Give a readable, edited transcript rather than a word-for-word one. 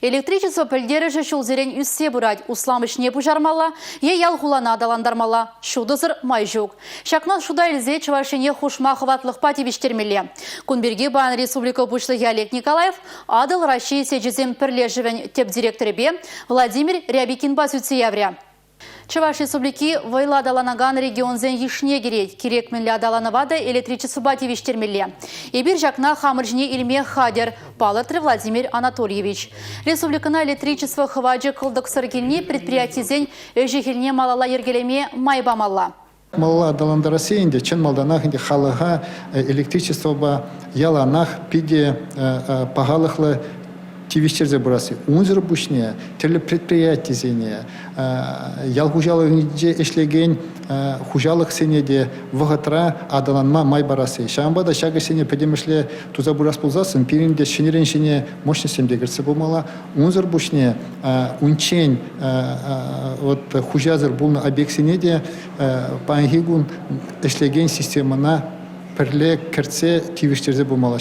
Электричество пӗлтерӗшӗ ҫулсерен ӳссе пырать. Услам ӗҫне пуҫармалла е ял-хулана аталантармалла. Ҫутӑсӑр май ҫук. Ҫакна шута илсе Чӑваш Ене хушма хӑватлӑхпа тивӗҫтермелле. Кун пирки паян республика Пуҫлӑхӗ Олег Николаев Атӑл Раҫҫей сечӗсем пӗрлешӗвӗн тӗп директорӗпе Владимир Рябикинпа сӳтсе яврӗ. Чӑваш Республики вӑйлӑ аталанакан регионсен йышне кӗрет. Кирек мӗнле аталанӑва та электричествӑпа тивӗҫтермелле. Эпир ҫакна хамӑр ҫине илме хатӗр, палӑртрӗ Владимир Анатольевич. Республикӑна электричество хӑвачӗ кӑлтӑксӑр килни предприятисен ӗҫӗ-хӗлне малалла йӗркелеме май памалла. Малалла аталантарасси ӗнтӗ чӑн малтанах ӗнтӗ халӑха электричествӑпа яланах питӗ пахалӑхлӑ тивӗҫтерсе пырасси. Унсӑр пуҫне тӗрлӗ предприятисене, ял хуҫалӑхӗнче ӗҫлекен хуҫалӑхсене те вӑхӑтра аталанма май парасси. Ҫавӑнпа та ҫак ӗҫсене пӗтӗмӗшле туса пырас пулсассӑн пирӗн те ҫӗнӗрен ҫӗнӗ мощностьсем те кӗртсе пымалла. Унсӑр пуҫне унччен вот хуҫасӑр пулнӑ объектсене те паянхи кун ӗҫлекен системӑна пӗрле кӗртсе тивӗҫтерсе пымалла.